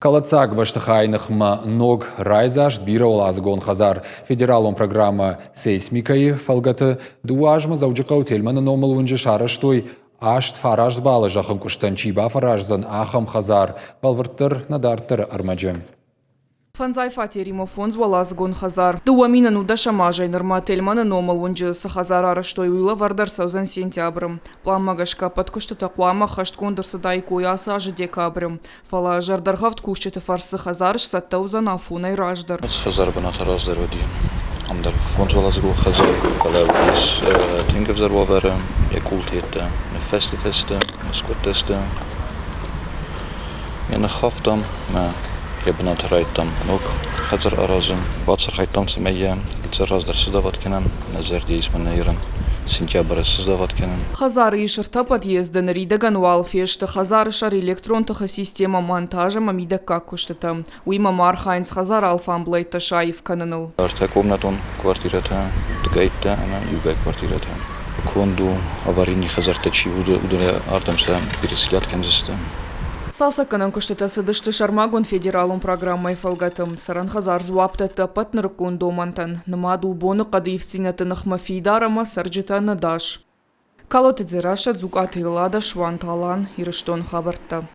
Кӕлӕддзаг бӕстыхайы ныхмӕ ног райдзаст бирӕуӕладзыгон хӕдзар федералон программӕ «Сейсмикӕ-йы фӕлгӕты дыууӕ азмӕ Дзӕуджыхъӕуы Тельманы номыл уынджы сарӕзтой 8 баллы зӕххынкъуыстӕн чи бафӕраздзӕн, ахӕм хӕдзар. Бӕлвырддӕр нӕ дарддӕры ӕрмӕджы. Фӕндзай фатеримӕ фондзуӕладзыгон хӕдзар. 2010 азӕй нырмӕ Тельманы номыл уынджы цы хӕдзар арӕзтой, уый лӕвӕрд ӕрцӕудзӕн сентябры. Пъланмӕ гӕсгӕ ӕппӕт куыстытӕ хъуамӕ ӕххӕстгонд ӕрцыдаиккой ацы азы декабры. Фӕлӕ зӕрдӕргъӕвд кусджыты фӕрцы хӕдзар сцӕттӕ уыдзӕн афонӕй раздӕр. Ацы хӕдзары бынаты раздӕр уыди ам дӕр фондзуӕладзыгон хӕдзар, фӕлӕ уыдис тынг ӕвзӕр уавӕры, йӕ къултӕ ныффӕстытӕ сты, ныскъуыдтӕ сты. Йӕ ныххафтам ӕмӕ йӕ бынаты райдыдтам ног хӕдзар аразын. Бацархайдтам, цӕмӕй йӕ гыццыл раздӕр сыздават кӕнӕм, нӕ зӕрдӕ ис мӕнӕ ирын сентябры сыздават кӕнын. Хӕдзары ис ӕртӕ подъезды, ныридӕгӕн уал фесты хӕдзары сӕр электрон тыхы системӕ, монтаж ӕмӕ мидӕггаг куыстытӕ. Уыимӕ ма архайынц хӕдзары алфамблӕйттӕ саив кӕныныл. Ӕртӕкомнатон квартирӕтӕ, дыгӕйттӕ ӕмӕ иугай квартирӕтӕ. Конд у аварийный хӕдзӕрттӕ чи уыд, уыдон ардӕм сӕ переселять кӕндзысты. Цалцӕггӕнӕн куыстытӕ цыдысты сӕрмагонд федералон программӕйы фӕлгӕты. Цӕрӕн хӕдзар дзуапп дӕтты ӕппӕт нырыккон домӕнтӕн. Нымад у боныхъӕды ивддзинӕдты ныхмӕ фидар ӕмӕ цӕрджытӕ ӕдас. Калоты Дзерассӕ, Дзукъаты Эллада, Суанты Алан, Ирыстоны хабӕрттӕ.